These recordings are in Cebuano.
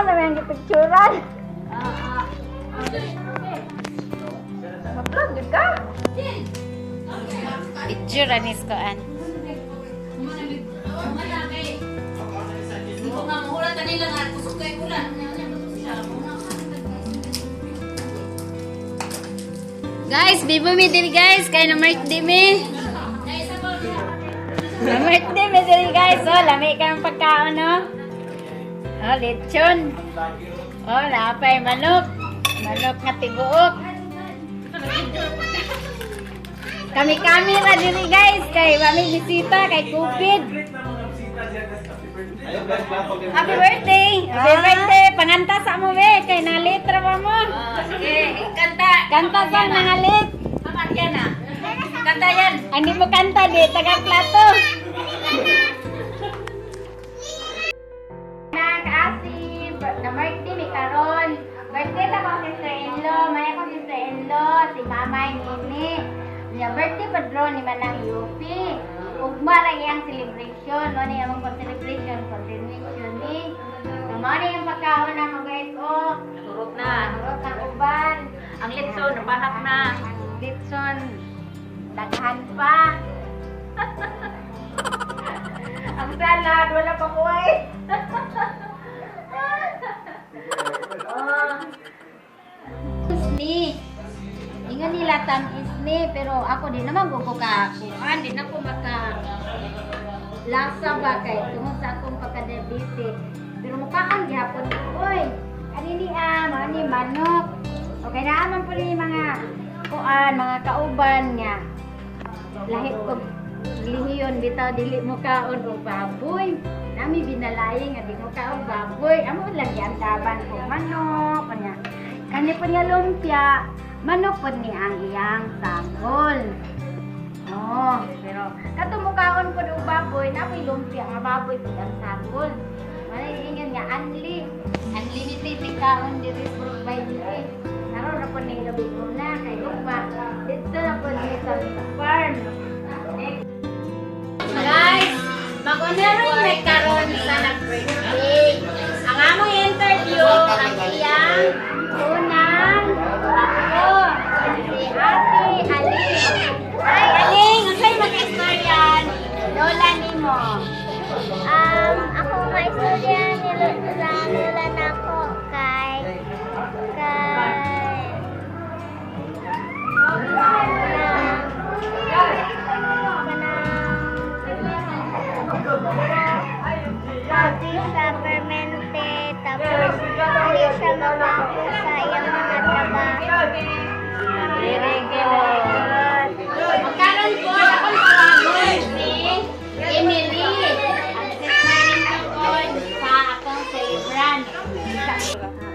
na may gipicturan. Mag-vlog jud ka? Picture anis ko an. Guys, bibo mi diri, guys, kay na birthday mi. Na birthday mi diri, guys. Oh, lami ka ng pagkaon, no? Oh, lechon. Oh, napay manok. Manok nga tibuok. Kami-kami ra diri, guys, kay mami bisita kay COVID. Happy birthday! Happy birthday! Panganta sa mo be kay nalit ra pa mo. Sige, kanta. Kanta sa nangalit. Yan ah. Kanta yan. Hindi mo kanta di taga plato. Nakaasi, na birthday mi karon. Birthday sa akong sister-in-law, may akong sister-in-law, si Mama Nini. Niya birthday padron ni Manang UP. Ugma ra iyang celebration, mo ni among pag-celebration, continuation ni. So, mo ni ang pagkaon na mo, guys, oh. Turot na. Turot ang uban. Ang litson, nabahak na. Ang litson, daghan pa. Ang salad, wala pa kuhay. Oh. Ni. Ingon nila tamis ni, pero ako di naman ko ka kuan, di na ko maka lasa ba kay tungod sa akong pagka-diabetic. Pero mukhaan gihapon ko, oy. Ani ni ah, mao ni manok. Okay na man po ni mga kuan, mga kauban nga. Lahi ko lihiyon bitaw dili mo kaon og baboy. Nami binalay nga di mo kaon baboy. Amo lang giandaban ko manok kanya. Kani po niya lumpia, manok po ni ang iyang sanggol. Oh, pero kato mo kaon po og baboy, napoy lumpia nga baboy po ang sanggol. Manay ingon nga unli, unlimited ni kaon diri by diri. Karon ra po ning gabi una kay ugma. Dito na po ni sa farm. Guys, mag-honoring may karon sa nag-birthday. Ang among interview, ang iyang unang ako, si Ate Aling. Ay, Aling, unsay mag-istorya lola nimo? Ako maistorya ni sa lola nako kay kay kanang sa permente, tapos dili siya makapo sa iyang mga trabaho. Very good. Magkaroon po akong tawagon si Emily. Ang sister ko sa akong celebrant.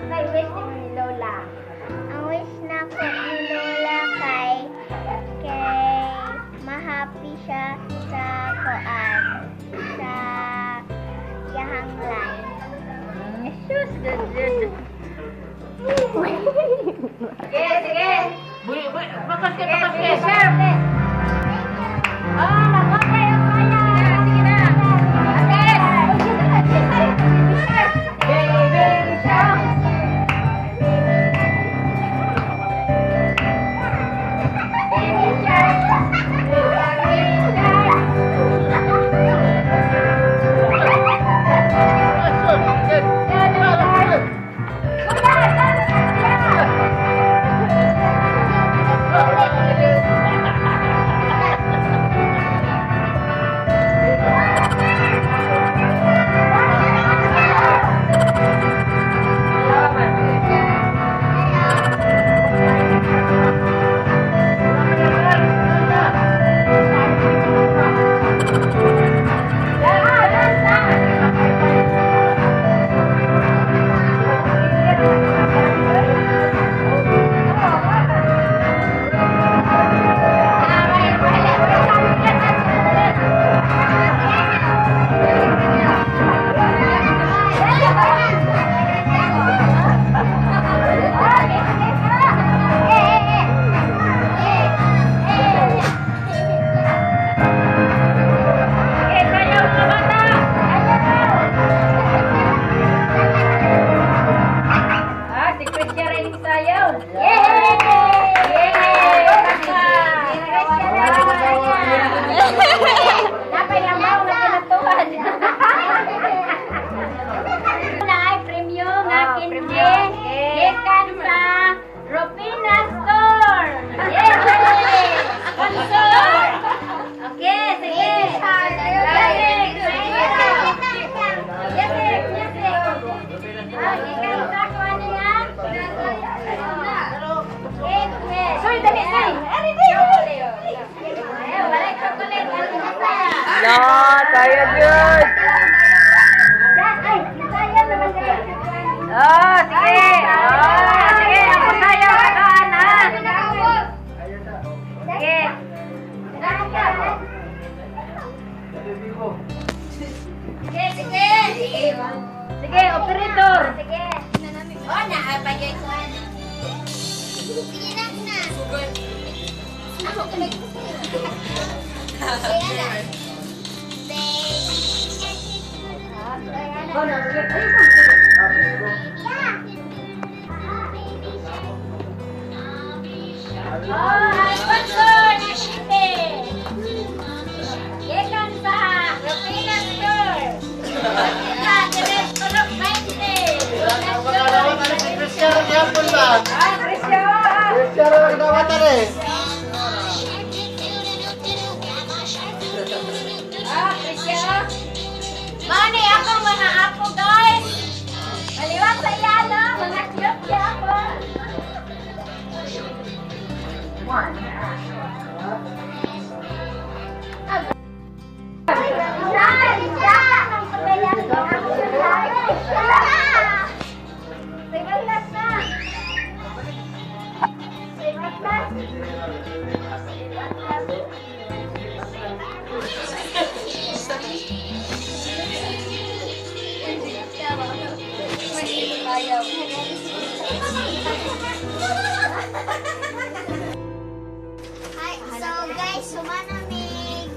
Sa wish ni Lola. Ang wish nako ni Lola kay kay ma-happy siya sa koan sa iyahang life. Sus, good, good. Sige, sige. Buy, buy, bakas ka, Sige, bakas sige, ka. share. Oh, nag-okay ang kaya. Sige na. Ate! Baby shark. Baby shark. Baby shark. Baby shark. Kuya, kuya. Tinak na. Ako tulog. Kaya na. Baby shark. Baby shark. Oh, ang sponsor na shipe. Gikan sa Rufina Store. Sa Direk Purok 20. Christian, yapon ba? Ah, Christian. Christian, ang dawatan eh. Ah, Christian. Mani ako mga apo, guys. Maliwat sa iya, no? Mga cute siya ako. Isa, isa. Isa. Sigalas na. Sigalas. Hi, so guys, sumana mig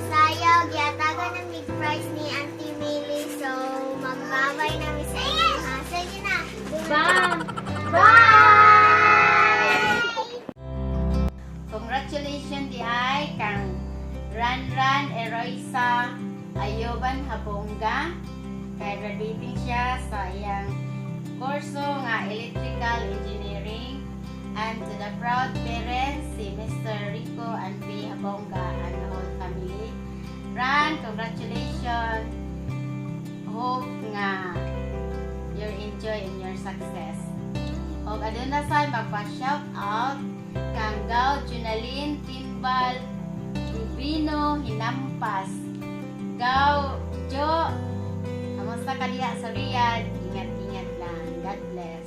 sayaw, giatagan na mig prize ni Auntie Millie. So, magbabay na mi sa inyo, ha? Sa inyo na. Bye. Bye! Congratulations di ay kang Ranran Eroisa Ayoban Habonga kay graduating siya sa iyang kurso nga Electrical Engineering, and to the proud parents, si Mr. Rico and B. Habonga and the whole family. Ran, congratulations! Hope nga you enjoy in your success. Og aduna sa magpa-shout out kang Gaw Junalyn Timbal Divino Hinampas. Gaw Jo, kamusta ka diha sa Riyadh? Ingat-ingat lang. God bless.